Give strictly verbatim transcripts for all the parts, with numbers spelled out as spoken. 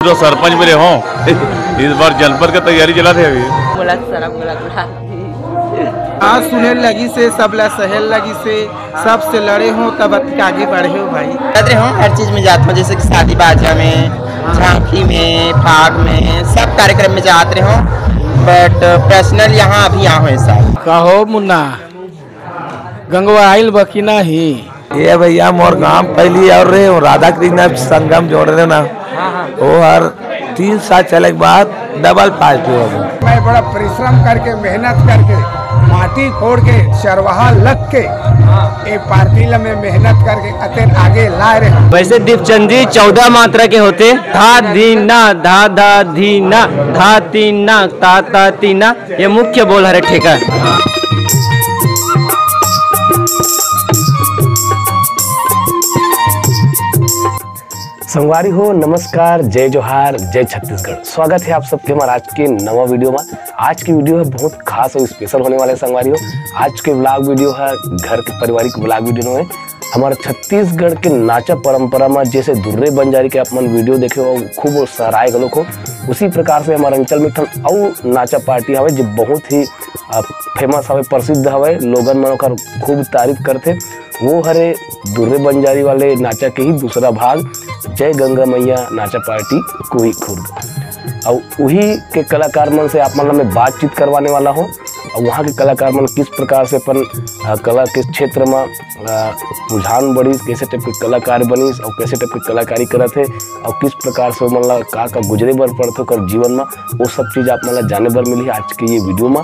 तो सरपंच भी रहे हो। इस बार जनपद के तैयारी चलत हे अभी। बोला सर, बोला, बोला। हाँ, सुने लगी से, सब ला सहेल लगी से, सबसे लड़े हो, तब अतके आगे बढ़े हो भाई। जात रहे हो, हर चीज में जात हो, जैसे कि शादी बाजा में, झांकी में, फाग में, सब कार्यक्रम में जात रहे हो। बट पर्सनल यहाँ अभी यहाँ हो, सर। कहो मुन्ना, गंगवा आइल बा कि नहीं? ये भैया, मोर गांव पहली और रे, वो राधा कृष्ण संगम जोड़ रहे ना, वो हर तीन साल चले के बाद डबल पार्टी हो गई। मैं बड़ा परिश्रम करके, मेहनत करके, माटी फोड़ के, चरवाहा लग के, ये पार्टी ला मैं मेहनत करके अतेन आगे ला रहे हूँ। वैसे दीपचंद जी चौदह मात्रा के होते, धा धी ना, धा धा धी ना, धा तीन ना, ता ता तीन ना, ये मुख्य बोल हरे ठेका। संगवारी हो, नमस्कार, जय जोहार, जय छत्तीसगढ़। स्वागत है आप सबके हमारे आज के नवा वीडियो में। आज की वीडियो है बहुत खास और स्पेशल होने वाले संगवारी हो। आज के व्लॉग वीडियो है घर के पारिवारिक व्लॉग वीडियो में। हमारे छत्तीसगढ़ के नाचा परंपरा में जैसे दुर्रे बंजारी के आप मन वीडियो देखे हो, खूब वो सराय घलोक हो, उसी प्रकार से हमारे अंचल में एक ठन अउ नाचा पार्टी हवे जो बहुत ही फेमस हवे, प्रसिद्ध हवे, लोगन मन ओकर खूब तारीफ करथे। वो हरे दुर्रे बंजारी वाले नाचा के ही दूसरा भाग, जय गंगा मैया नाचा पार्टी कोही खुर्द। और वही के कलाकार मन से आप मन ला मैं बातचीत करवाने वाला हूँ और वहाँ के कलाकार मन किस प्रकार से अपन, अ, कला के क्षेत्र में, अ, रुझान बढ़िस, कैसे टाइप के कलाकार बनिस और कैसे टाइप के कलाकारी करत हे और किस प्रकार से ओमन ला का का गुजरे बर पड़थे ओकर जीवन में, वो सब चीज़ आप मन ला जाने बर मिलही आज के ये वीडियो में।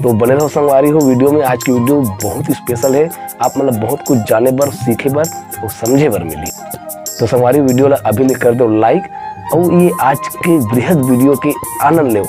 तो बने रहो संगवारी हो वीडियो में। आज की वीडियो बहुत स्पेशल है, आप मन ला बहुत कुछ जाने बर, सीखे बर और समझे बर मिली। तो संगवारी, वीडियो ला अभी ले कर दो लाइक और ये आज के बृहद वीडियो के आनंद लेव।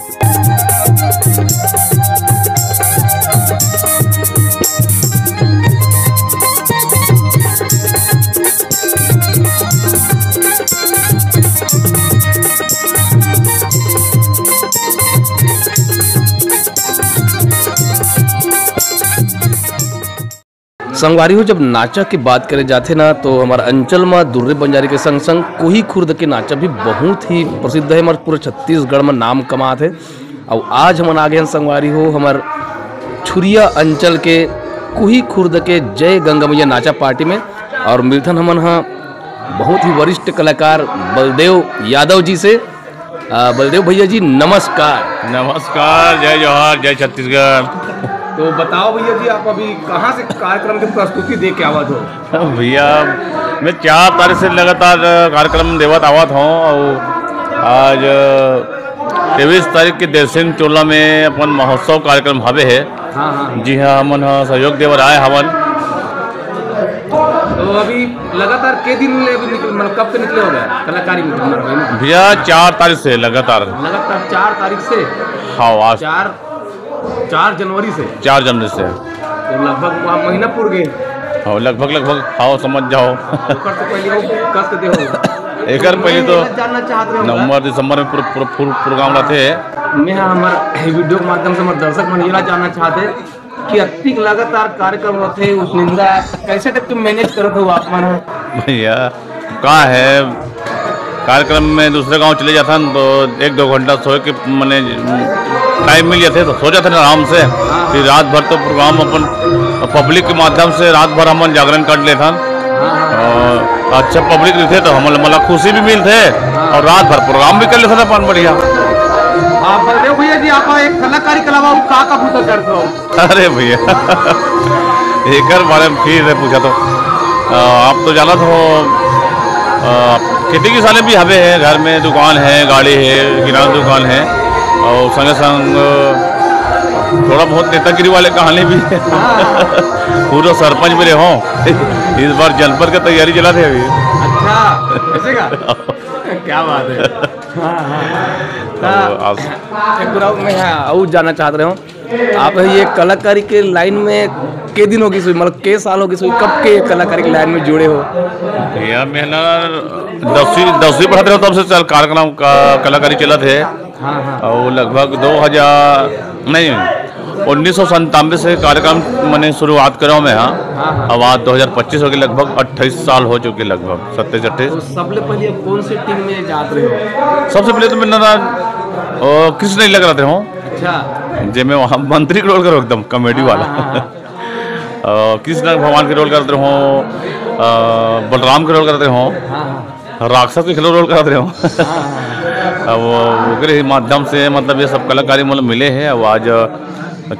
संगवारी हो, जब नाचा के बात करे जाथे ना, तो हमार अंचल म दुर्रे बंजारी के संग संग कोही खुर्द के नाचा भी बहुत ही प्रसिद्ध है, हमार पूरे छत्तीसगढ़ म नाम कमात है। अउ आज हमन आ गए हैं संगवारी हो, हमार छुरिया अंचल के कोही खुर्द के जय गंगा मैया नाचा पार्टी में। और मिलथन हमन ह बहुत ही वरिष्ठ कलाकार बलदेव यादव जी से। अ, बलदेव भैया जी, नमस्कार। नमस्कार, जय जोहार, जय छत्तीसगढ़। तो बताओ भैया जी, आप अभी कहाँ से कार्यक्रम की प्रस्तुति दे के आवत हो? भैया, मैं चार तारीख से लगातार कार्यक्रम देवत आवत हूँ और आज तेईस तारीख के देव सिंह टोला में अपन महोत्सव कार्यक्रम हवे है। हाँ, हाँ। जी हाँ, हमन ह सहयोग देवर आए हवन। तो अभी लगातार के दिन ले अभी निकल, मतलब कब से निकले हो गए कलाकारी में तुम्हारा भाई? भैया, चार तारीख से लगातार। लगातार चार तारीख से? हाँ, आज चार, चार जनवरी से? चार जनवरी से। तो लगभग वहाँ महीना पूर गए। हाँ, लगभग, लगभग, हाँ, समझ जाओ। ओकर से पहले वो कष्ट दे हो। एकर पहले तो मैं जानना चाहत रहे होगा। नवंबर, दिसंबर में पूरा, पूरा फुल प्रोग्राम रहते हैं। मैं हमार वीडियो के माध्यम से हमारे दर्शक मन ये जानना चाहते हैं कि अतिक लगातार कार्यक्रम होते हैं, उस निंदा कैसे टाइप के मैनेज करत हो आप मन? भैया, का है, कार्यक्रम में दूसरे गांव चले जाथन तो एक दो घंटा सोए के मने टाइम मिल जाथे तो सो जाथन आराम से। फिर रात भर तो प्रोग्राम अपन पब्लिक के माध्यम से रात भर हमन जागरण कर लेथन। और अच्छा पब्लिक रहिथे तो हमन ला खुशी भी मिलथे और रात भर प्रोग्राम भी कर लेथन अपन बढ़िया। हाँ, बलदेव भैया जी, आप एक कलाकारी के अलावा और का का बूता करते हो? अरे भैया, एकर बारे में फिर से पूछा तो, अ, आप तो जानत हो, अ, खेती किसानी भी हवे है, घर में दुकान है, गाड़ी है, किराना दुकान है और संगे संग थोड़ा बहुत नेतागिरी वाले कहानी भी है। हाँ। पूरा सरपंच भी रहे हो। इस बार जनपद का तैयारी चलत हे अभी। अच्छा, ऐसे का? क्या बात है। हाँ, हाँ। तो आप एक बुरा मैं हाँ, और जानना चाहत रहे हो, आप ये कलाकारी के लाइन में के दिन होगी सुई, मतलब के साल होगी सुई, कब के कलाकारी के लाइन में जुड़े हो? भैया, मैं ना दसवीं, दसवीं पढ़त रहे तब से चल कार्यक्रम का कलाकारी चलत है। हाँ, हाँ। और लगभग दो हज़ार, नहीं, उन्नीस सौ संतानवे से कार्यक्रम मैंने शुरुआत करो मैं, हाँ। हाँ, हाँ। अब आज दो हज़ार पच्चीस हो गए, लगभग अट्ठाईस साल हो चुके, लगभग सत्ताईस अट्ठाईस। तो सबले पहले आप कौन से टीम में जात रहे हो? सबसे पहले तो मैं ना, ओ, कृष्ण लीला करत रहे हूँ। अच्छा। जे मैं वहाँ मंत्री के रोल करो, एकदम कॉमेडी हाँ, वाला। हाँ, हाँ। अ, कृष्ण भगवान के रोल करत रहे हूँ, अ, बलराम के रोल करत रहे हूँ। हाँ, हाँ। राक्षस के खिलाफ रोल करत रहे हो। हाँ, हाँ। अब ओकरे ही माध्यम से, मतलब, ये सब कलाकारी, मतलब, मिले है। अब आज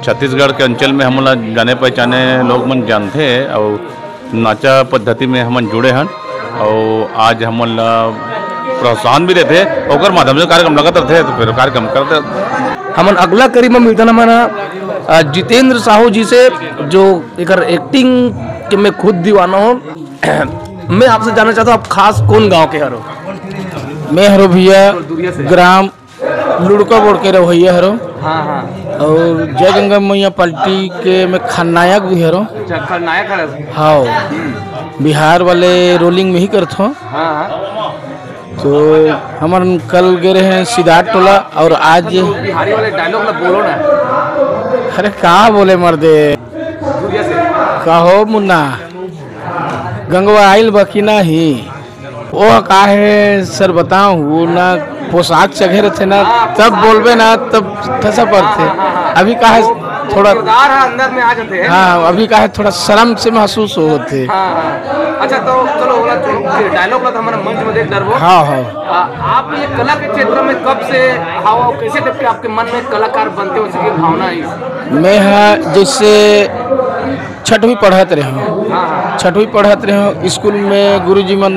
छत्तीसगढ़ के अंचल में हमन ला जाने पहचाने लोग मन जानथे, और नाचा पद्धति में हमन जुड़े हन, और आज हमन ला प्रोत्साहन भी देथे, ओकर माध्यम से कार्यक्रम लगत रहथे, तो फिर कार्यक्रम करते। हमन अगला कड़ी में मिलथन हमन, अ, जितेंद्र साहू जी से, जो एकर एक्टिंग के मैं खुद दीवाना हूँ। मैं आपसे जानना चाहता हूँ, आप खास कौन गांव के हरो? मैं हरो भैया, दूरिया से। ग्राम लुड़का बोड़ के रवैया हरो। हाँ, हाँ। और जय गंगा मैया पार्टी के मैं खलनायक भी हरो। अच्छा, खलनायक हरो। हाँ, बिहार वाले रोलिंग में ही करत हो। हाँ, हाँ। तो हमन कल गए रहे सिद्धार्थ टोला, और आज बिहारी वाले डायलॉग ला बोलो ना। अरे, का बोले मर्दे? दूरिया से। कहो मुन्ना, गंगवा आइल बा कि नहीं? ओह, का है सर, बताऊं, वो ना पोशाक चघे रहते ना, तब बोलबे ना, तब ठसा पड़ते। अभी का है, थोड़ा जोरदार है, अंदर में आ जाते हैं। हाँ, अभी का है, थोड़ा शर्म से महसूस होते। हाँ, हाँ। अच्छा, तो चलो, ओला छोड़ो, डायलॉग ला तो हमन मंच में देख डरबो। हाँ, हाँ। आ, आप ये कला के क्षेत्र में कब से हव, कैसे टाइप के आपके मन में कलाकार बनते हो, उसकी भावना है? मैं हा जैसे छठवीं पढ़त रहे हूँ। हाँ, हाँ। छठवीं पढ़त रहे हूँ, स्कूल में गुरुजी मन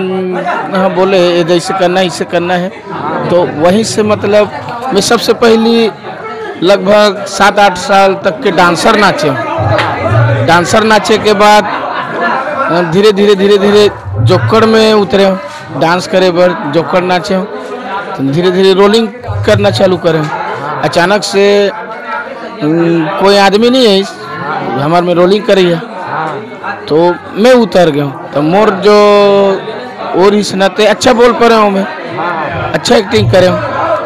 ह बोले, "ये जैसे करना है, इससे करना है।" तो वहीं से, मतलब, मैं सबसे पहली लगभग सात आठ साल तक के डांसर नाचे हूँ। डांसर नाचे के बाद, अ, धीरे, धीरे, धीरे, धीरे जोकड़ में उतरे हूँ, डांस करे बर जोकड़ नाचे हूँ। तो धीरे, धीरे रोलिंग करना चालू करे हूँ। अचानक से, उम, कोई आदमी नहीं है, हमारे में रोलिंग करी है, तो मैं उतर गया हूँ। तो मोर जो और इस नाते अच्छा बोल पा रहे हूँ मैं, अच्छा एक्टिंग करे हूँ।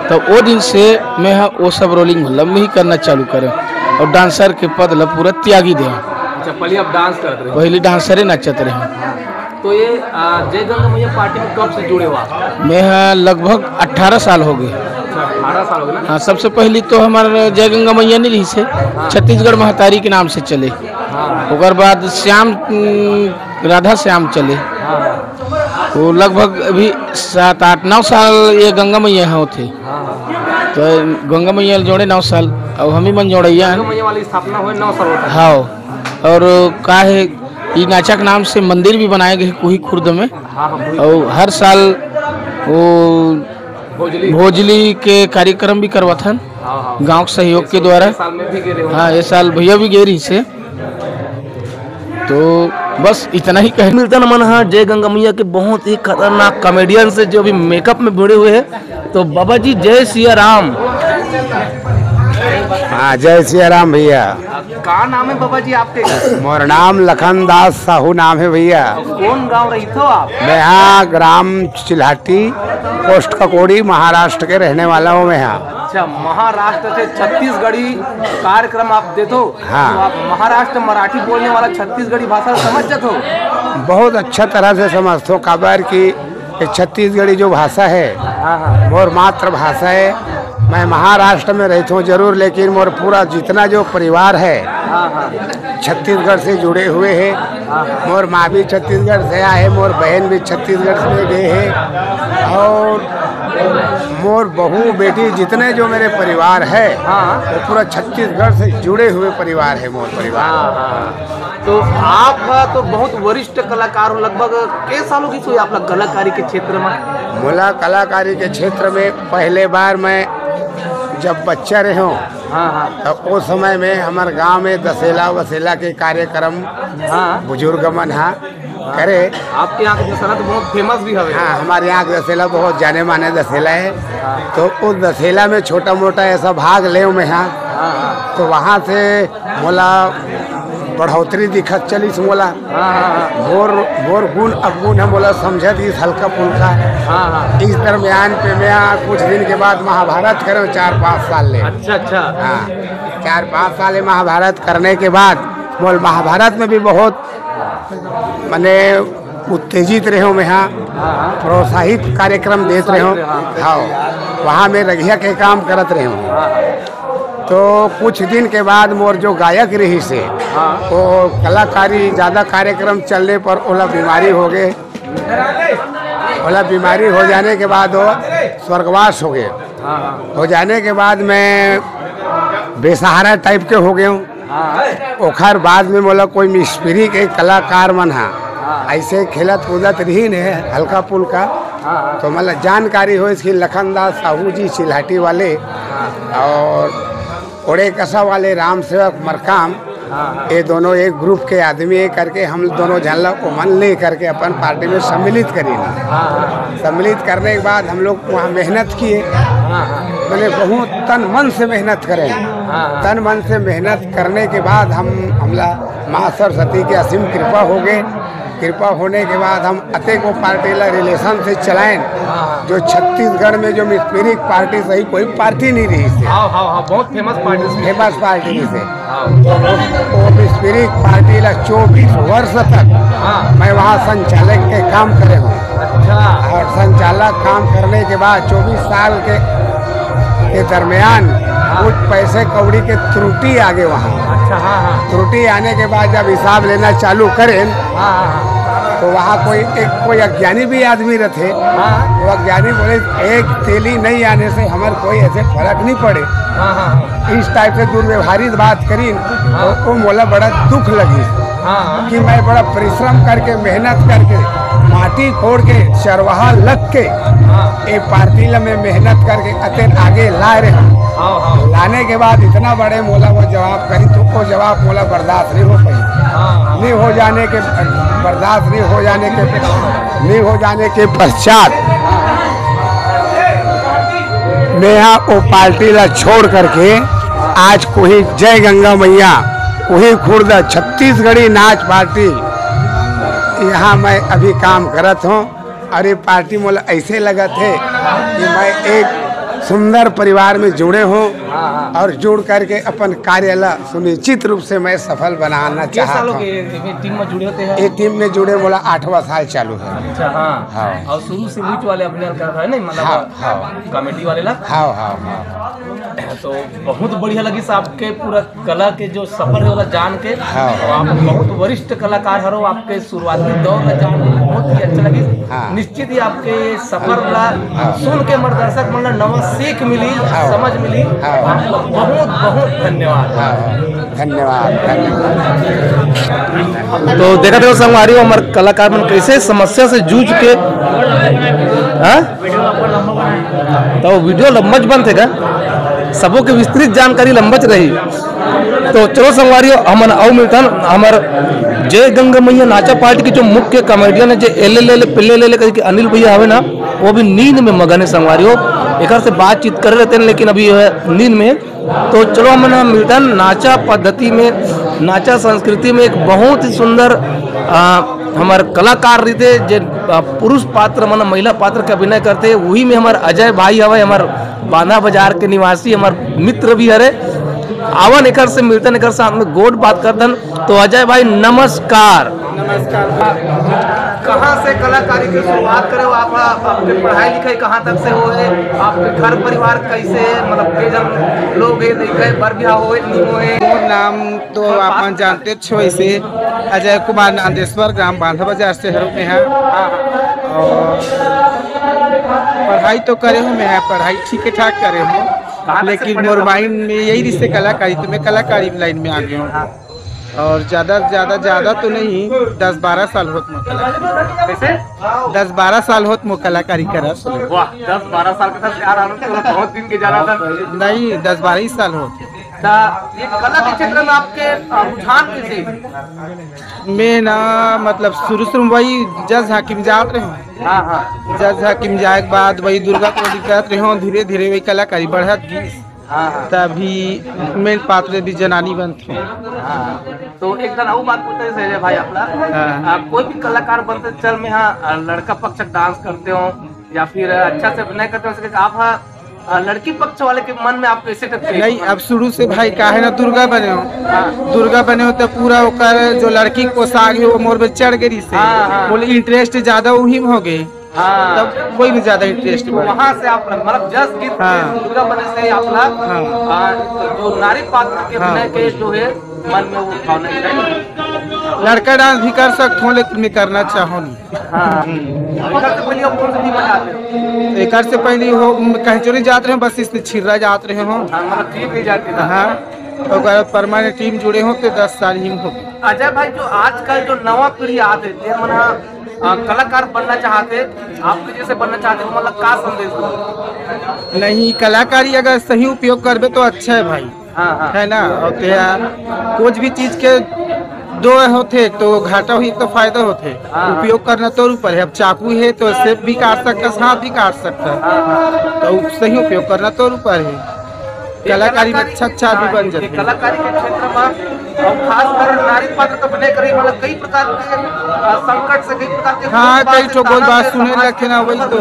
तो वो दिन से मैं हा वो सब रोलिंग मतलब मैं ही करना चालू करे हूँ, और डांसर के पद ला पूरा त्यागी दे हूँ। अच्छा, पहले आप डांस करते रहे? पहले डांसरे नाचत रहे हूँ। तो ये, आ, जय गंगा मैया पार्टी में कब से जुड़े हो आप? मैं हा लगभग अठारह साल हो गए। अच्छा, अठारह साल हो गए ना? हाँ, सबसे पहली तो हमारे जय गंगा मैया नहीं रही से, हाँ। छत्तीसगढ़ महतारी के नाम से चले। हाँ। ओकर बाद श्याम, उम, राधा श्याम चले। हाँ। वो लगभग अभी सात, आठ, नौ साल ये गंगा मैया यहाँ होते। हाँ, हाँ। तो गंगा मैया जोड़े नौ साल, अब हम ही मन जोड़ैया हैं। गंगा मैया वाली स्थापना हुए नौ साल होता है। हाँ, और का है, ई नाचा के नाम से मंदिर भी बनाए गए कुही खुर्द में। हाँ, हाँ, वही। और हर साल वो भोजली। भोजली के कार्यक्रम भी करवाथन। हाँ, हाँ। गांव के सहयोग के द्वारा। साल में भी गए रहे होंगे। हाँ, ये साल भैया भी गए रही से। तो बस इतना ही कहे। मिलता न मन, हाँ, जय गंगा मैया के बहुत ही खतरनाक कॉमेडियन से जो अभी मेकअप में भिड़े हुए हैं। तो बाबा जी, जय सिया राम। हाँ, जय सिया राम भैया। का नाम है बाबा जी आपके? मोर नाम लखन दास साहू नाम है भैया। कौन गांव रहिथो आप? मैं यहाँ ग्राम चिल्हाटी, पोस्ट ककोड़ी, महाराष्ट्र के रहने वाला हूँ मैं यहाँ। अच्छा, महाराष्ट्र से छत्तीसगढ़ी कार्यक्रम आप देथो? हाँ। तो आप महाराष्ट्र मराठी बोलने वाला छत्तीसगढ़ी भाषा समझ जाथो? बहुत अच्छा तरह से समझथो, काबर कि ये छत्तीसगढ़ी जो भाषा है, हाँ, हाँ। मोर मातृभाषा है। मैं महाराष्ट्र में रहता हूँ जरूर, लेकिन मोर पूरा जितना जो परिवार है, हाँ, हाँ। छत्तीसगढ़ से जुड़े हुए हैं। हाँ, हाँ। मोर माँ भी छत्तीसगढ़ से आए है, मोर बहन भी छत्तीसगढ़ से गए है, और मोर बहू बेटी जितने जो मेरे परिवार है, हाँ। वो पूरा छत्तीसगढ़ से जुड़े हुए परिवार है मोर परिवार। हाँ, हाँ। तो आप तो बहुत वरिष्ठ कलाकार हो, लगभग के साल हो गइस आप लोग कलाकारी के क्षेत्र में? मोला कलाकारी के क्षेत्र में पहले बार मैं जब बच्चा रहे हूँ, हाँ, हाँ। तब उस समय में हमारे गांव में दसेला वसेला के कार्यक्रम, हाँ। बुजुर्ग मन हा करे। आपके यहाँ के दसेला तो बहुत फेमस भी हवे। हाँ, हमारे यहाँ के दसेला बहुत जाने माने दसेला है। हाँ। तो उस दसेला में छोटा मोटा ऐसा भाग ले मैं, हाँ। हाँ, हाँ। तो वहाँ से मोला बढ़ोतरी दिखत चलिस मोला। हाँ, हाँ, हाँ। मोर, मोर गुण अवगुण ह मोला समझत गिस हल्का फुल्का। हाँ, हाँ। इस दरमियान पे मैं कुछ दिन के बाद महाभारत करेंव चार पाँच साल ले। अच्छा, अच्छा। हाँ, चार पाँच साल ले महाभारत करने के बाद मोर महाभारत में भी बहुत मने उत्तेजित रहे हूँ मैं, हाँ, हाँ। प्रोत्साहित कार्यक्रम देत रहे हूँ। हाँ। हाँ, वहाँ मैं रघिया के काम करत रहे हूँ। हाँ, हाँ। तो कुछ दिन के बाद मोर जो गायक रहिस हे, हाँ। वो कलाकारी ज्यादा कार्यक्रम चलने पर ओला बीमारी हो गए। ओला बीमारी हो जाने के बाद वो स्वर्गवास हो गए। हाँ, हाँ। हो जाने के बाद मैं बेसहारा टाइप के हो गए हूँ। हाँ। ओखर बाद में मोला कोई मिस्त्री के कलाकार मन हा हाँ। ऐसे खेलत कूदत रहिन हे हल्का फुल्का। हाँ, हाँ। तो मतलब जानकारी होइस कि लखन दास साहू जी चिल्हाटी वाले हाँ। और ओड़े कसा वाले राम सेवक मरकाम, हाँ, हाँ। ये दोनों एक ग्रुप के आदमी है करके हम दोनों झन ला ओमन ले करके अपन पार्टी में सम्मिलित करिन। हाँ, हाँ। सम्मिलित करने के बाद हम लोग वहाँ मेहनत किए। हाँ, हाँ। मैंने बहुत तन मन से मेहनत करें। हाँ, हाँ। तन मन से मेहनत करने के बाद हम, हमला माँ सरस्वती के असीम कृपा हो गए। कृपा होने के बाद हम अतेको पार्टी ला रिलेशन से चलाएन, हाँ, हाँ। जो छत्तीसगढ़ में जो मिस्त्री पार्टी सही कोई पार्टी नहीं रहिस हे। हाँ, हाँ, हाँ, बहुत फेमस पार्टी से। फेमस पार्टी से। हाँ। तो वो, वो मिस्त्री पार्टी ला चौबीस वर्ष तक हाँ। मैं वहाँ संचालक के काम करे हूँ। अच्छा। और संचालक काम करने के बाद चौबीस साल के, के दरमियान हाँ। कुछ पैसे कौड़ी के त्रुटि आ गए वहाँ। अच्छा, हाँ, हाँ। त्रुटि आने के बाद जब हिसाब लेना चालू करें, हाँ, हाँ, हाँ। तो वहाँ कोई एक, कोई अज्ञानी भी आदमी रहते, हाँ। वो अज्ञानी बोले, "एक तेली नहीं आने से हमारे कोई ऐसे फर्क नहीं पड़े।" हाँ, हाँ, हाँ। इस टाइप से दुर्व्यवहारिक बात करी, हाँ। तो वो मोला बड़ा दुख लगी हाँ, हाँ। कि मैं बड़ा परिश्रम करके, मेहनत करके, माटी कोड़ के, चरवाहा लग के, हाँ। ये पार्टी ला मैं मेहनत करके अतेक आगे ला रहे हूँ। हाँ, हाँ। लाने के बाद इतना बड़े मोला वो जवाब करी, तो वो जवाब मोला बर्दाश्त नहीं हो पाई। हाँ, हाँ। नहीं हो जाने के, बर्दाश्त नहीं हो जाने के, नहीं हो जाने के पश्चात मैं यहाँ वो पार्टी ला छोड़ करके आज कोही जय गंगा मैया, कोही खुर्दा छत्तीसगढ़ी नाच पार्टी, यहाँ मैं अभी काम करत हूँ। और ये पार्टी मोला ऐसे लगत हे कि मैं एक सुंदर परिवार में जुड़े हूँ हाँ, हाँ। और जुड़ करके अपन कार्य ला सुनिश्चित रूप से मैं सफल बनाना कितने चाहत साल हो हूँ। गए ये टीम में जुड़े होते हैं? ये टीम में जुड़े मोला आठवां साल चालू है। अच्छा, हाँ। हाँ। और शुरू से मीट वाले अपने का है नहीं, मतलब हाँ, हाँ। कॉमेडी वाले ला? हाँ, हाँ, हाँ। तो बहुत बढ़िया लगी आपके पूरा कला के जो सफर है, ओला जान के। हाँ। और आप बहुत वरिष्ठ कलाकार हरो, आपके शुरुआती दौर ला जान के बहुत ही अच्छा लगी। हाँ। निश्चित ही आपके सफर ला हाँ। सुन के हमर दर्शक मन ला नवा सीख मिली, हाँ। समझ मिली। हाँ। आपको बहुत बहुत धन्यवाद। हाँ, धन्यवाद, धन्यवाद। तो देखत रहो संगवारी हो, हमर कलाकार मन कैसे समस्या से जूझ के, हाँ? तो वीडियो लंबच बनथे का, सबो के विस्तृत जानकारी लंबच रही। तो चलो संगवारी हो, हमन अउ मिलथन हमर जय गंगा मैया नाचा पार्टी के जो मुख्य कॉमेडियन है, जे एले ले ले, पिल्ले ले ले करके अनिल भैया हवे ना, वो भी नींद में मगन है संगवारी हो। एकर से बातचीत करे रहते हैं, लेकिन अभी ये नींद में है। तो चलो हमन मिलथन नाचा पद्धति में, नाचा संस्कृति में एक बहुत ही सुंदर, आ, हमर कलाकार रहिथे, जे, आ, पुरुष पात्र मन महिला पात्र के अभिनय करथे, वही में हमर अजय भाई हवे, हमर बांधा बाजार के निवासी, हमर मित्र भी हरे। आवन एकर से मिलथन, एकर साथ में गोठ बात करथन। तो अजय भाई नमस्कार। नमस्कार। कहाँ से कलाकारी के शुरुआत करे हो आप? आपके पढ़ाई लिखाई कहाँ तक से होए? आपके घर परिवार कैसे है? मतलब के जन लोग है, लइका है, बर बिहाव होए नहीं होए? मोर नाम तो हाँ, आप मन जानते छो, इसे अजय कुमार नांदेश्वर, ग्राम बांधा बाजार से हरो मैं। हाँ। और पढ़ाई तो करे हूँ मैं, पढ़ाई ठीक ठाक करे हूँ, कहाँ तक से लेकिन पढ़े मोर हो? माइंड में यही रिश्ते कलाकारी, तो मैं कलाकारी लाइन में आ गया हूँ। हाँ। और ज्यादा, ज्यादा, ज्यादा तो नहीं, दस बारह साल होत मोर कलाकारी। कैसे? दस बारह साल होत मोर कलाकारी करत। वाह, दस बारह साल के साथ यार, हम तो बहुत दिन के जाना था। नहीं, दस बारह ही साल होत। ता ये कला के क्षेत्र में आपके, अ, रुझान कैसे? मैं ना, मतलब, शुरू, शुरू में वही जज झांकी में जात रहे हूँ। हाँ, हाँ। जज झांकी में जाए के बाद वही दुर्गा कॉमेडी करत रहे हूँ, धीरे, धीरे वही कलाकारी बढ़त गई। हाँ, हाँ। तभी मेन पात्र भी जनानी बनथे। हाँ, तो एक ठन अउ बात पूछते हैं शैलेश भाई अपना। हाँ। आ, कोई भी कलाकार बनते चल में, हाँ, आ, लड़का पक्ष डांस करते हो या फिर अच्छा से अभिनय करते हो, उसके आप, हाँ, आ, लड़की पक्ष वाले के मन में आप कैसे करते हैं? नहीं, अब शुरू से भाई काहे ना दुर्गा बने हो, हाँ। दुर्गा बने हो तो पूरा ओकर जो लड़की के पोशाक है वो मोर में चढ़ गई से, हाँ, हाँ। बोले इंटरेस्ट ज्यादा वही में हो गए। हाँ। तब वही में ज्यादा इंटरेस्ट तो बढ़े। वहाँ से आप मतलब जस गीत हाँ। दुर्गा बने से आपला, हाँ। आ, जो नारी पात्र के हाँ। अभिनय के जो है मन में वो भावना है। लड़का डांस भी कर सकता हूँ, लेकिन मैं करना चाहूँ नहीं। हाँ। एकर से पहले आप कौन सी टीम में जाते हो? एकर से पहले हो, कहीं चोरी जात रहे हो, बस इससे छिर्रा जात रहे हो। हाँ, मतलब टीम नहीं जाती ना। हाँ, ओकर परमानेंट टीम जुड़े हो तो दस साल ही हो गए। अजय भाई, जो आजकल जो नवा पीढ़ी आत हे, जे मन ह, अ, कलाकार बनना चाहत हे, आपके जैसे बनना चाहत हे, मतलब का संदेश दो? नहीं, कलाकारी अगर सही उपयोग करबे तो अच्छा है भाई, हाँ, हाँ। है ना? और क्या, कुछ भी चीज के दो होथे तो घाटा होही तो फायदा होथे। हाँ। उपयोग करना तोर ऊपर है। अब चाकू है तो सेब भी काट सकता है, हाथ भी काट सकता है। हाँ, हाँ। तो सही उपयोग करना तोर ऊपर है। कलाकारी में अच्छा, अच्छा भी बन जाथे। कलाकारी के क्षेत्र में, और खासकर नारी पात्र का अभिनय करे वाला कई प्रकार के, अ, संकट से, कई प्रकार के हाँ, कई ठो गोल बात सुने लगे ना, वही तो।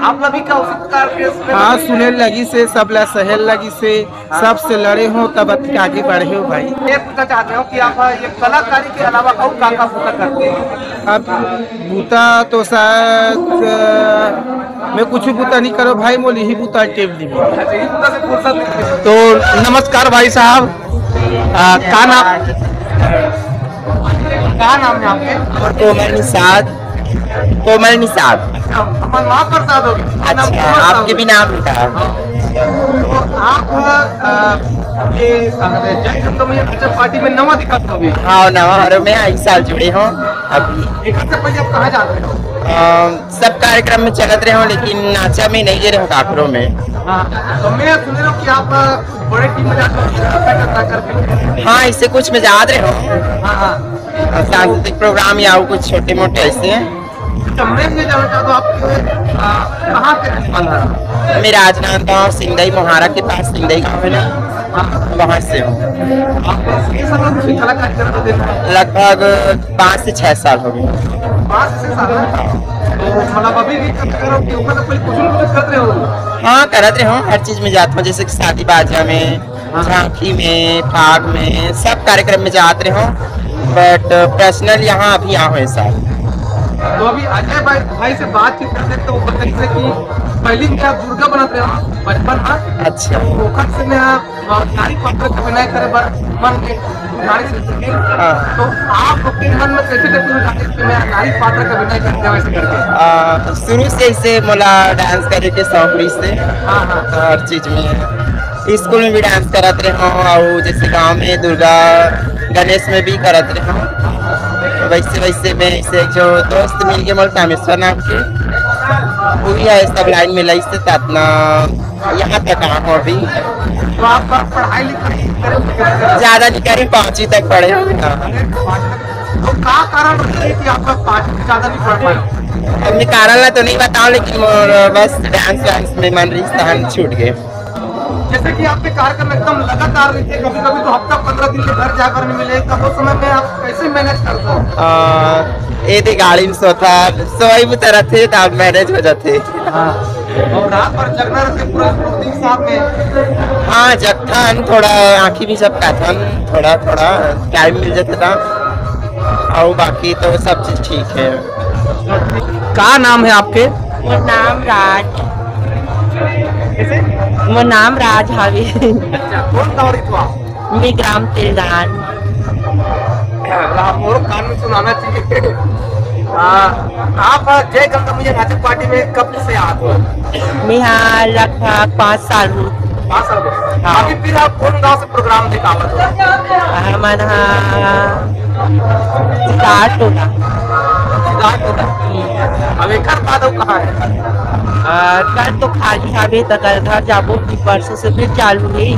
आप लोग भी क्या उसी प्रकार के इसमें हाँ, सुने लगी से, सबला सहल लगी से, सबसे लड़े हो तब आगे बढ़े हो भाई। ये पूछना चाहते हो कि आप ये कलाकारी के अलावा और का का बूता करते हैं? अब बूता तो शायद, अ, मैं कुछ भी बूता नहीं करो भाई, मोली ही बूता टेबली में। अच्छा, ये बूता से फुर्सत नहीं है। तो नमस्कार भाई साहब, अ, का नाम, का नाम है आपके? कोमल निषाद। कोमल निषाद। अच्छा, हमारे वहाँ पर साथ होगी। अच्छा, नाम कोमल साहब। आपके भी नाम था। तो आप, अ, ये, अ, जय संत मैया कल्चर पार्टी में नवा दिखत हो अभी। हाँ, नवा हरो में इस साल जुड़े हो अभी। एक हफ्ते पहले आप कहाँ जात रहे हो? अ, सब कार्यक्रम में चलत रहे हो, लेकिन नाचा में नहीं गए रहे हो, काकरो में। हाँ, तो मैं सुने रहा हूँ कि आप, अ, बड़े टीम में जाते हो, करके। हाँ, इससे कुछ में जात रहे हो। हाँ, हाँ। अ, सांस्कृतिक प्रोग्राम या वो कुछ छोटे मोटे ऐसे। अच्छा, मैं ये जानना चाहता हूँ, आपके, आ, कहाँ के रहने वाला है? मैं राजनांदगांव, सिंदई मोहारा के पास सिंदई गांव है ना, हाँ। वहाँ से हूँ। आप कितने साल हो गए कलाकारी करते थे? लगभग पाँच से छह साल हो गए। पाँच से छह साल है? तो मतलब अभी भी करते रहो कि ऊपर तक कोई कुछ ना कुछ करते हो? हाँ, करत रहे हूँ, हर चीज में जाता हूँ, जैसे कि शादी बाजा में, हाँ। झांकी में, फाग में, सब कार्यक्रम में जात रहे हो, but पर्सनल यहाँ अभी यहाँ हो ऐसा। तो अभी अजय भाई, भाई से बातचीत करते तो वो बताइए कि पहली क्या दुर्गा बनत रहे हो बचपन में? अच्छा। तो ओकर से मैं आप, अ, नारी पात्र का अभिनय करे बर मन के नारी से सीखे। हाँ। तो आप अपने मन में कैसे देखते हो कि मैं नारी पात्र का अभिनय करते हैं वैसे करके? आ, शुरू से इसे मोला डांस करे के शौक रहिस हे। हाँ, हाँ। हर चीज में स्कूल में भी डांस करत रहे हो, और जैसे गांव में दुर्गा गणेश में भी करत रहे हो। वैसे वैसे में इसे जो दोस्त मिल गए मोर कामेश्वर नाम के, वो भी है सब लाइन में लइस हे, तना यहाँ तक आ हो अभी। तो आप पढ़ाई लिखाई ज्यादा नहीं करें, पाँचवीं तक पढ़े हो ना। तो का कारण है कि आप लोग पाँचवीं ज्यादा नहीं पढ़ पाए? अपने कारण ला तो नहीं बताओ, लेकिन मोर बस डांस वांस में मन रहिस, तहन छूट गए। जैसे कि आपके कार्यक्रम एकदम लगातार रहते हैं, कभी कभी तो हफ्ता पंद्रह दिन के घर जाकर नहीं मिले, तब उस समय में आप कैसे मैनेज करते हो? आ, ये दे गाड़ी में सोता, सोई भी तरह थे, तब मैनेज हो जाते। हाँ। और रात भर जगना रहते पूरा दिन साथ में? हाँ, जगथन, थोड़ा आँखी भी झपकाथन, थोड़ा थोड़ा टाइम मिल जाता था, और बाकी तो सब चीज ठीक है। का नाम है आपके? मोर नाम राज। कैसे? मोर नाम राज हावे। अच्छा, कौन गाँव रही तो आप? मैं ग्राम तेलदान। राम मोर कान में सुनाना चाहिए। आ, आप जय गंगा मैया नाचक पार्टी में कब से आते हो? मैं यहाँ लगभग पाँच साल हूँ। पाँच साल हो गए। हाँ। अभी फिर आप कौन गांव से प्रोग्राम दिखावत हो? हमन हा सिद्धार्थ टोला। सिद्धार्थ टोला। अब एकर बाद अउ कहाँ है? आ, कल तो खाली हवे, त कल घर जाबो, कि परसों से फिर चालू है।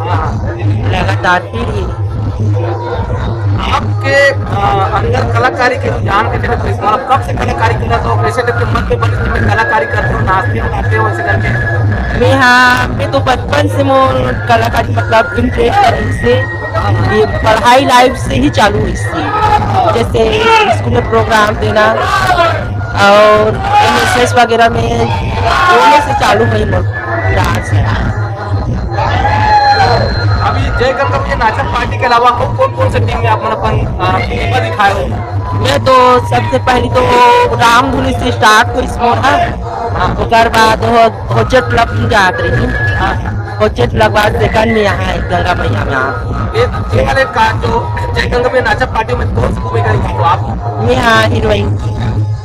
हाँ। लगातार फिर ही। आपके, अ, अंदर कलाकारी के रुझान कैसे, मतलब, कब से कलाकारी करत हो, कैसे टाइप के मन में बने कि मैं कलाकारी करत हूँ, नाचते हो, गाते हो, ऐसे करके? मैं, हाँ, मैं तो बचपन से मोर कलाकारी, मतलब, इंटरेस्ट है इससे। ये पढ़ाई लाइफ से ही चालू हुई इससे, जैसे स्कूल में प्रोग्राम देना और एनएसएस वगैरह में, दोनों से चालू हुई मोर डांस। अभी जय गंगा मैया नाचप पार्टी के अलावा और कौन कौन से टीम में आप मन अपन, अ, प्रतिभा दिखाए हो? मैं तो सबसे पहले तो रामधुनी से स्टार्ट हुई मोर, हाँ। ओकर बाद हो, होचट क्लब में जात रही। हाँ। होचट क्लब बाद सेकंड में यहाँ है गंगा मैया में। आप ये, ये वाले का जो जय गंगा मैया नाचप पार्टी में कौन सी भूमिका निभाते हो आप? मैं, हाँ, हीरोइन।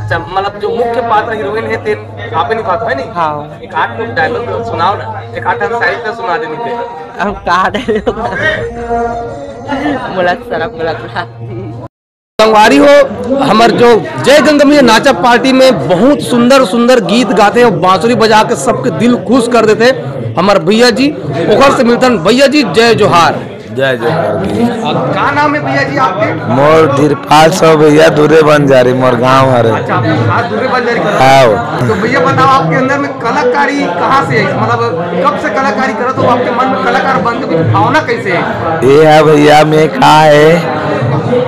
अच्छा, मतलब जो मुख्य पात्र हीरोइन है, तेन आप ही निभाते हो, है नहीं? हाँ। एक आध डायलॉग सुनाओ ना, एक आध शायरी तो सुना देनी थे। हम कहा डायलॉग बोला, शराब बोला थोड़ा। संगवारी हो, हमर जो जय गंगा मैया नाचा पार्टी में बहुत सुंदर सुंदर गीत गाते हैं, बांसुरी बजा के सबके दिल खुश कर देते हैं हमर भैया जी। ओखर से मिलतन। भैया जी, जय जोहार। जय जोहार। और का नाम है भैया जी आपके? मोर धीरपाल सो भैया, दूरे बंजारी मोर गांव हरे। अच्छा, आप दूरे बंजारी करत हो। हाँ। तो भैया बताओ, आपके अंदर में कलाकारी कहाँ से है? मतलब, कब से कलाकारी करत हो? आपके मन में कलाकार बनने की भावना कैसे है? ये है भैया, मैं का है,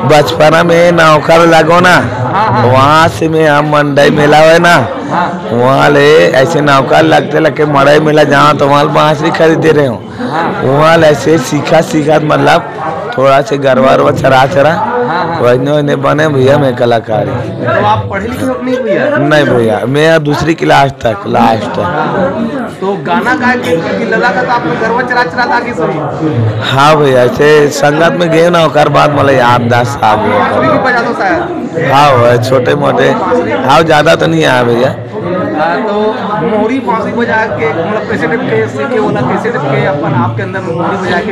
बचपना में नौकर लगो ना, हाँ, हाँ। वहाँ से मैं, हम मंडई मेला है ना, हाँ। वहाँ ले ऐसे नौकर लगते लगते मड़ई मेला जाओ तो वहाँ बांसुरी खरीदे रहे हो। हाँ। वहाँ ले ऐसे सीखा सीखा, मतलब, थोड़ा से गरवा अरवा चरा चरा, हाँ, हाँ। वैने वैने बने भैया मैं कलाकार ही। तो आप पढ़े लिखे हो कि नहीं भैया? नहीं भैया, मैं दूसरी क्लास तक, लास्ट। तो गाना गाए के कि लला का तो आपने गरवा चरा चरा था कि सही? हाँ भैया, ऐसे संगत में गए ना, ओकर बाद मतलब याददाश्त आ गया। बांसुरी भी बजा दो शायद। हाँ भैया, छोटे मोटे, हाँ, ज्यादा तो नहीं आया भैया। हाँ, तो मोहरी बांसुरी बजा के, मतलब, कैसे टाइप के सीखे होला, कैसे टाइप के अपन आपके अंदर में मोहरी बजा के,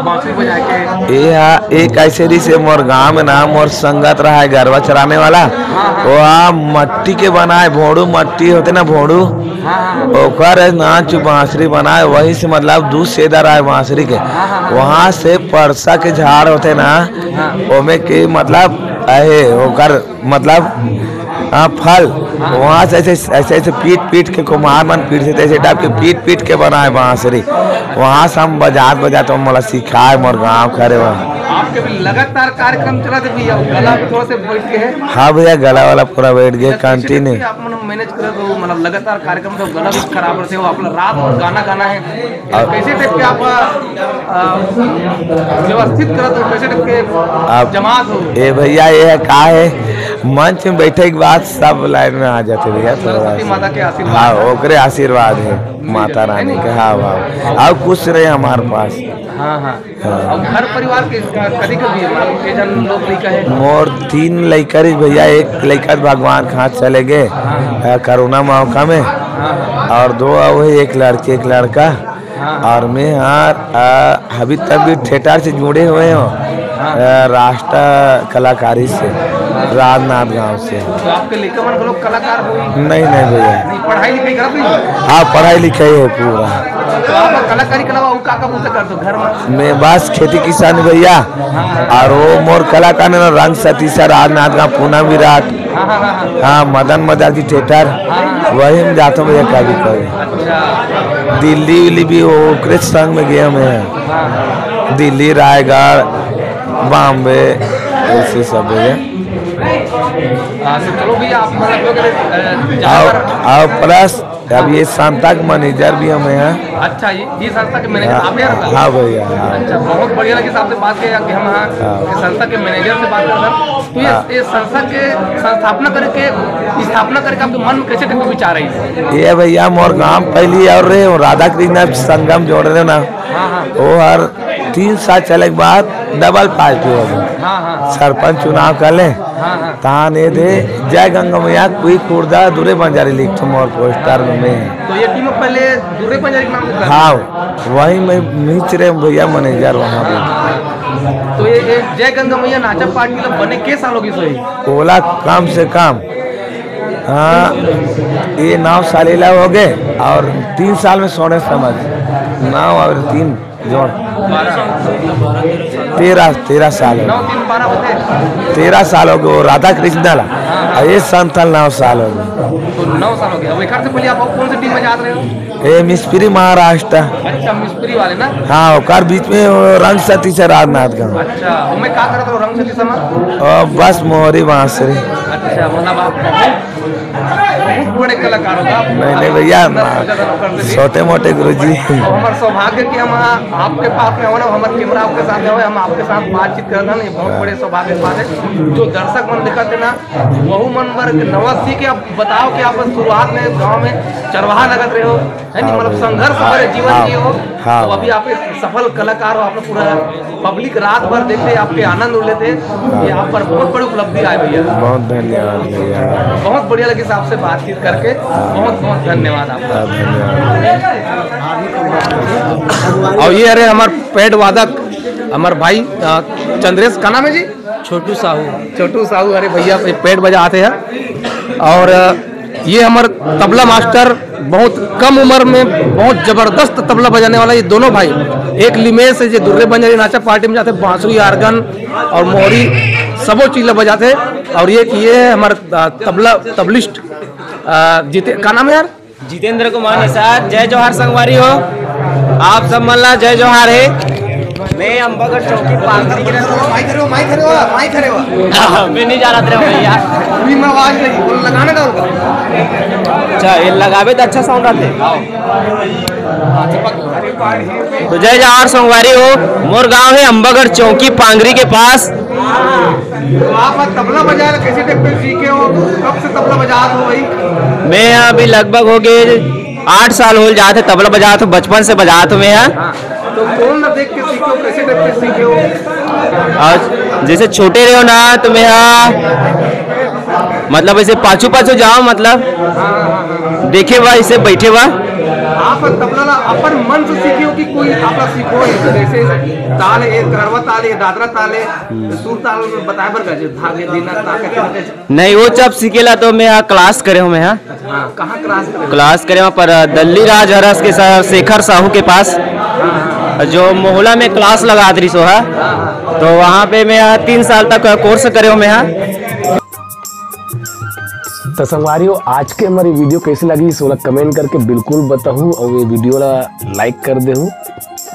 बांसुरी बजा के? ये हा, एक ऐसे री से मोर गांव में ना, मोर संगत रहा है गरवा चराने वाला, हाँ, हाँ। वो हा मट्टी के बनाए, भोड़ू मट्टी होते ना, भोड़ू, हाँ, हाँ। ओकर नाच बांसुरी बनाए, वही से, मतलब, दू सेदा रहा है बांसुरी के। हाँ, हाँ, हाँ। वहां से परसा के झाड़ होते ना, हाँ। ओमे के, मतलब, आहे ओकर, मतलब, हाँ, फल, हाँ। वहाँ से ऐसे, ऐसे, ऐसे पीट पीट के कुम्हार मन पीट से, ऐसे टाइप के पीट पीट के बनाए बांसुरी। वहाँ से हम बजात बजात, हम मोला सिखाए मोर गाँव करे वहाँ। आपके भी लगातार कार्यक्रम चला थे भैया, गला भी थोड़ा से बैठ के है। हाँ भैया, गला वाला पूरा बैठ गया, तो कैसे कंटिन्यू। टाइप के आप, मतलब, मैनेज करत हो, मतलब, लगातार कार्यक्रम तो गला भी खराब रहते हो, आप रात भर गाना गाना है, और कैसे टाइप के आप, अ, व्यवस्थित करत हो, कैसे टाइप के आप जमात हो? ए भैया, ये है का है, मंच में बैठे के बाद सब लाइन में आ जाते भैया, थोड़ा सरस्वती सा। माता के आशीर्वाद हाँ, है। ओकरे आशीर्वाद है, माता रानी के। हाँ, हाँ, और कुछ रहे हमारे पास। हाँ, हाँ। हाँ। और घर परिवार के, क-, कथी के भी, मतलब, के जन लोग लइका है? मोर तीन लइका रहिस भैया, एक लइका भगवान के हाथ चले गए, हाँ। अ, कोरोना मौका में, हाँ। और दो अउ है, एक लड़की, एक लड़का। हाँ। और मैं यार, अ, अभी तक भी थिएटर से जुड़े हुए हो, हाँ। अ, राष्ट्र कलाकारी से, राजनांदगांव से। तो आपके लइका मन के लोग कलाकार होई? नहीं, नहीं भैया। नहीं, पढ़ाई लिखाई करत नहीं? हाँ, पढ़ाई लिखाई है पूरा। तो आप कलाकारी के अलावा और का का बुता करत हो घर में? मैं बस खेती किसानी भैया, और वो मोर कलाकार है ना, रंग सतीश, राजनांदगांव, पूनम विराट, हाँ, हाँ, हाँ, हाँ। हाँ, मदन मदार जी थिएटर, हाँ, हाँ। वही में जाता हूँ भैया कभी कभी। अच्छा। दिल्ली उल्ली भी वो ओकरे संग में गए हुए हैं। हाँ। दिल्ली, रायगढ़, बॉम्बे, ऐसे सब भैया। हाँ, तो चलो भैया, आप मतलब लोग, अ, जहाँ आओ, पर आओ प्लस अब ये संस्था के मैनेजर भी हम हैं। अच्छा, ये, ये संस्था के मैनेजर हाँ, आप ही हैं? हाँ भैया, हाँ। अच्छा, बहुत बढ़िया लगी आपसे बात किया कि हम, हाँ, हाँ। कि संस्था के मैनेजर से बात कर रहे हैं। तो ये, हाँ। ये संस्था के संस्थापना करके, स्थापना करके आपके मन में कैसे टाइप के विचार आई? ये भैया, मोर गांव पहली और रहे, वो राधा कृष्ण संगम जोड़ रहे ना, हाँ, हाँ। वो हर तीन साल चले के बाद डबल पार्टी हो गई। हाँ, हाँ। सरपंच चुनाव कर ले, हाँ, हाँ। तान ये दे, जय गंगा मैया, कोई कुर्दा दूरे बंजारी लिख तुम और पोस्टर में। तो ये टीम पहले दूरे बंजारी के नाम से था? हाँ, वही मैं मिच रहे भैया मैनेजर वहाँ पे। तो ये, ये जय गंगा मैया नाचा पार्टी मतलब बने के साल होगी सही? ओला कम से कम, हाँ, ये नौ साल इला हो गए और तीन साल में सोने समझ, नौ और तीन, जोड़। बारह। तेरह, तेरह साल हो गए। नौ तीन बारह होते हैं। तेरह साल हो गए वो राधा कृष्ण ला। हाँ, हाँ। और ये संथल नौ साल हो गए। तो नौ साल हो गया। अब एक से पहले आप कौन सी टीम में जात रहे हो? ये मिस्त्री महाराष्ट्र। अच्छा, मिस्त्री वाले ना? हाँ, ओकर बीच में वो रंग सती से राजनाथ गाँव। अच्छा, वो मैं का करत रहो रंग सती समय? और बस मोहरी बांसुरी। अच्छा, मतलब आप बहुत, बहुत बड़े कलाकार हो आप। नहीं, नहीं भैया, इतना ना, अच्छा गाना करते थे। छोटे मोटे गुरुजी। तो हमार सौभाग्य कि हम आ-, आपके पास में हो ना, हमार कैमरा आपके साथ में हो, हम आपके साथ बातचीत करत हन, ये बहुत हाँ। बड़े सौभाग्य की बात है। जो दर्शक मन देखत हे ना, वहू मन बर नवा सीख आप बताओ कि आप शुरुआत में गांव में चरवाहा लगत रहे हो, है नी? हाँ मतलब भैया। संघर्ष भरे जीवन हाँ, जिए हो, हाँ। तो अभी आप एक सफल कलाकार हो, आप लोग पूरा पब्लिक रात भर देखते, आपके आनंद उड़ लेते। हाँ। ये आप पर बहुत बड़ी उपलब्धि आए भैया। बहुत धन्यवाद भैया। बहुत बढ़िया लगी आपसे बातचीत करके, बहुत बहुत धन्यवाद आपका। हाँ, धन्यवाद। और ये रहे हमार पैड वादक, हमार भाई, अ, चंद्रेश, का नाम है जी? छोटू साहू। छोटू साहू, अरे भैया, ये पैड बजाते हैं। और, अ, ये हमार तबला मास्टर, बहुत कम उम्र में बहुत जबरदस्त तबला बजाने वाला, ये दोनों भाई, एक लिमेश है, जो दुर्रे बंजारी नाचा पार्टी में जाते, बांसुरी, आर्गन और मोहरी, सबो चीज ला बजाते। और ये, ये है हमार, अ, तबला, तबलिस्ट, अ, जीते, का नाम है यार? जितेंद्र कुमार निषाद। जय जोहार संगवारी हो, आप सब मन ला जय जोहार है। मैं अम्बागढ़ चौकी पांगरी के रहने वाला हूँ। माइक धरे हो, माइक धरे हो, माइक धरे हो। मैं नहीं जा रहा था भैया। अभी मैं आवाज नहीं, बोल, लगाना डाल। अच्छा, ये लगावे तो अच्छा साउंड आते। आओ। तो जय जोहार संगवारी हो, मोर गांव है अम्बागढ़ चौकी पांगरी के पास। तो आप तबला बजाए कैसे टाइप पे सीखे हो? कब से तबला बजात हो भाई? मैं अभी लगभग हो गए आठ साल हो जात हे तबला बजात हो, बचपन से बजात हो मैं यहाँ। हाँ, तो कौन ना देख के सीखे हो, कैसे टाइप पे सीखे हो? और जैसे छोटे रहे हो ना तो मैं यहाँ मतलब ऐसे पाछू पाछू जाओ, मतलब देखे बा, ऐसे बैठे बा। आप तबला ला अपन मन से सीखे हो कि कोई आपला सीखो है? जैसे ताल है, ये गढ़वा ताल है, दादरा ताल है, सुर ताल बताए बर का, जो धागे देना, ताकत देना। नहीं, वो जब सीखेला तो मैं यहाँ क्लास करे हूँ, मैं यहाँ हाँ, कहाँ क्लास करे? क्लास करे वहाँ पर, अ, दल्ली राज हरस के सर शेखर साहू के पास, जो मोहला में क्लास लगात रहिस हे, तो वहाँ पे मैं यहाँ तीन साल तक कोर्स करे हूँ मैं यहाँ। तो संगवारी हो, आज के हमारी वीडियो कैसे लगी, सोला कमेंट करके बिल्कुल बताहू और ये वीडियो ला लाइक कर देहू।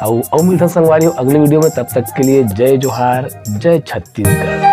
और, और मिलता संगवारी हो अगले वीडियो में, तब तक के लिए जय जोहार, जय छत्तीसगढ़।